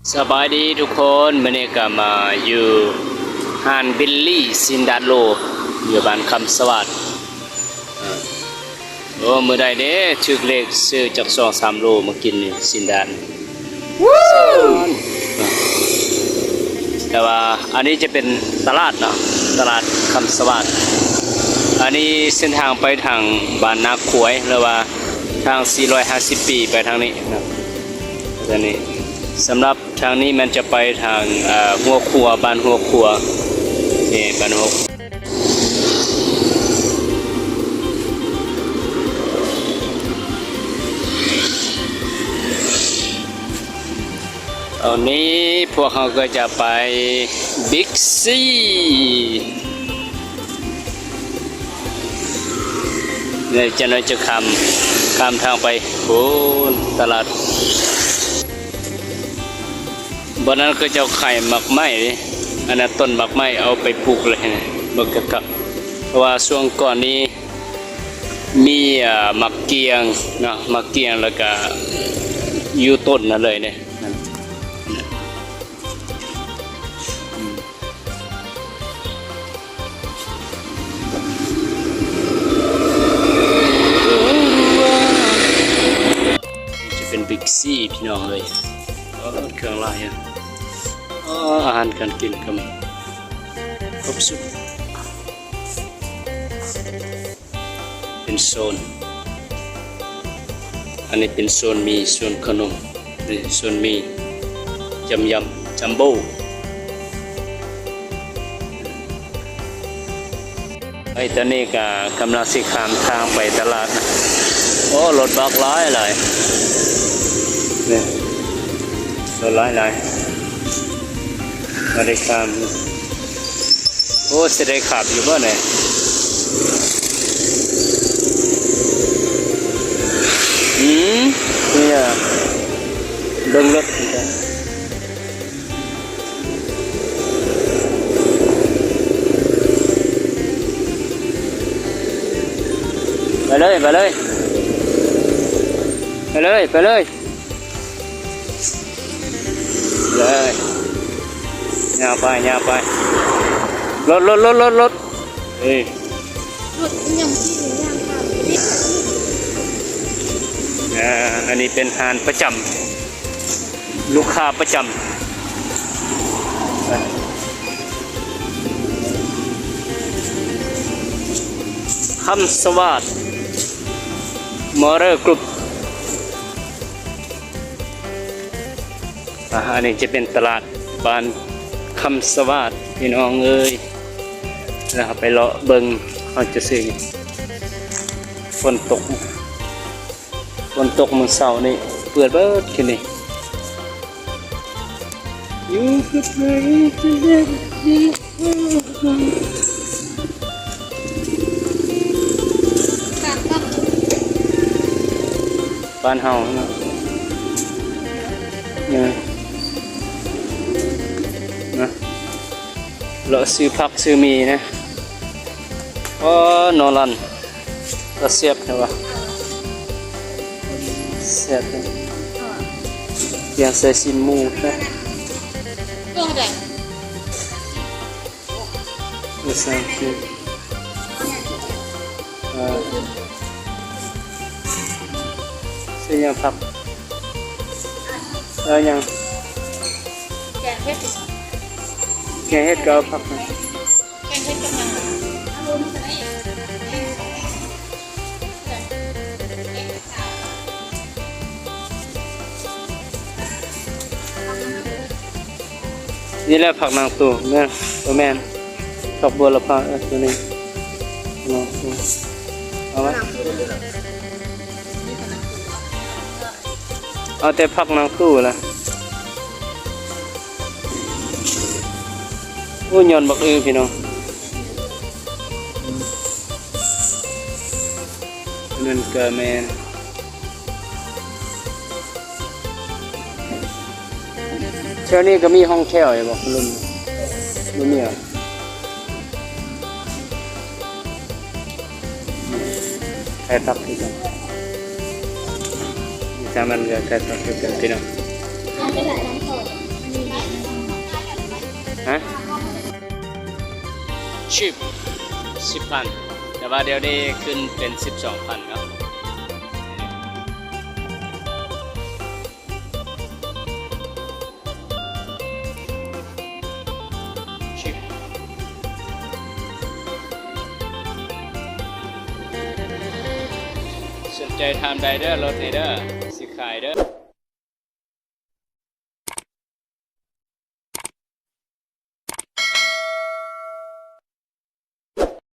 ສະບາຍດີທຸກຄົນ, ມື້ນີ້ກໍມາຢູ່ຮ້ານບິນລີ້ ຊິນດາດໂລ ຢູ່ບ້ານຄຳສະຫວາດ. ເອີ ໂອ້ ມື້ໃດເດ້ຖືກເລກຊື້ຈັກສອງສາມໂລມາກິນນີ້ ຊິນດາດ. ແຕ່ວ່າອັນນີ້ຈະເປັນຕະຫຼາດເນາະ, ຕະຫຼາດຄຳສະຫວາດ. ອັນນີ້ເສັ້ນທາງໄປທາງບ້ານນາຄວາຍ ຫຼືວ່າທາງສີ່ຮ້ອຍຫ້າສິບປີໄປທາງນີ້ເນາະ. ອັນນີ້ສຳລັບ ທາງນີ້ແມ່ນຈະໄປທາງ ເອີ ຫົວຂົວ, ບ້ານຫົວຂົວ. ນີ້ ບ້ານຫົວ ຕອນນີ້ພວກເຮົາກໍຈະໄປບິກຊີ. ເດີ ຈັກໜ້ອຍຈະຂ້າມ ຂ້າມທາງໄປພຸ້ນ ຕະຫຼາດ. ບ່ອນນັ້ນເຂົາເຈົ້າຂາຍໝາກໄມ້ເດ້, ອັນນັ້ນຕົ້ນໝາກໄມ້ເອົາໄປປູກເລີຍ ເບິ່ງຄັກໆ. ເພາະວ່າຊ່ວງກ່ອນນີ້ມີ ເອີ ໝາກກ້ຽງເນາະ, ໝາກກ້ຽງ ແລ້ວກະຢູ່ຕົ້ນນັ້ນເລີຍເດ້. ຈະເປັນບິກຊີ ພີ່ນ້ອງເອີຍ. ເອີ ເຄື່ອງຫຼາຍ. ເອີ ອາຫານການກິນກໍມີຄົບຊຸດ. ເປັນໂຊນ, ອັນນີ້ເປັນໂຊນໝີ່ ໂຊນຂະໜົມ. ນີ້ໂຊນໝີ່ ຈຳຢຳ ຈຳໂບ້. ໄອ້ ຕອນນີ້ກະກຳລັງຊິຂ້າມທາງໄປຕະຫຼາດນະ. ໂອ້ ລົດບັກຫຼາຍໆ ນີ້ ລົດຫຼາຍໆ ບໍ່ໄດ້ຂ້າມ. ໂອ້ ຊິໄດ້ຂັບຢູ່ບໍ່ນີ້? ອືມ ນີ້ ເບິ່ງລົດ ໄປເລີຍ ໄປເລີຍ ໄປເລີຍ ໄປເລີຍ. ເລີຍ ຍາວໄປ ຍາວໄປ. ລົດ ລົດ ລົດ ລົດ ລົດ. ເອີ ລົດຍັງທີ່ຍ່າງຂ້າມ. ອ່າ ອັນນີ້ເປັນຮ້ານປະຈຳ ລູກຄ້າປະຈຳ ຄຳສະຫວາດ ມໍເຕີກຣຸບ. ອ່າ ອັນນີ້ຈະເປັນຕະຫຼາດບ້ານຄຳສະຫວາດ ພີ່ນ້ອງເອີຍ. ແລ້ວເຮົາໄປເລາະເບິ່ງ ເຮົາຈະຊື້ຫຍັງ. ຝົນຕົກ ຝົນຕົກມື້ເຊົ້ານີ້ ເປື້ອນເບິດຄືນນີ້. ຢູ່ກັບໃຜ ບ້ານເຮົາເນາະ. ເອີ ນະ ເລາະຊື້ຜັກຊື້ໝີ່ນະ. ອໍ ໜໍ່ລັນ ຕາແຊບແທ້ວະ ແຊບແທ້. ແກງໃສ່ຊີ້ນໝູນະ. ໂລເທົ່າໃດ? ໂລສາມສິບ. ເອີ ຊື້ຫຍັງ? ຜັກ ເອີ ຫຍັງ? ແກງເຫັດ ແກງເຫັດກໍເອົາຜັກນະ. ແກງເຫັດກັບຫຍັງ? ນີ້ແຫຼະຜັກນາງຕູ ແມ່ນ ບໍ່ແມ່ນ ຜັກບົວລະພາ. ເອີ ໂຕນີ້ ເອົາໄວ້ ເອົາແຕ່ຜັກນາງຕູລະ. ໂອ້ ຍອດບັກອື້ ພີ່ນ້ອງ. ອັນນັ້ນກະແມ່ນ ແຖວນີ້ກະມີຫ້ອງແຖວຢູ່ບໍ່? ບໍ່ມີຫວາ? ຂາຍຜັກຄືກັນ ມີສາມອັນກະຂາຍຜັກຄືກັນ ພີ່ນ້ອງ. ະ ຊິບ ສິບພັນ ແຕ່ວ່າດຽວນີ້ຂຶ້ນເປັນສິບສອງພັນເນາະ. ສົນໃຈຖາມໄດ້ເດີ ລົດນີ້ເດີ ຊິຂາຍເດີ.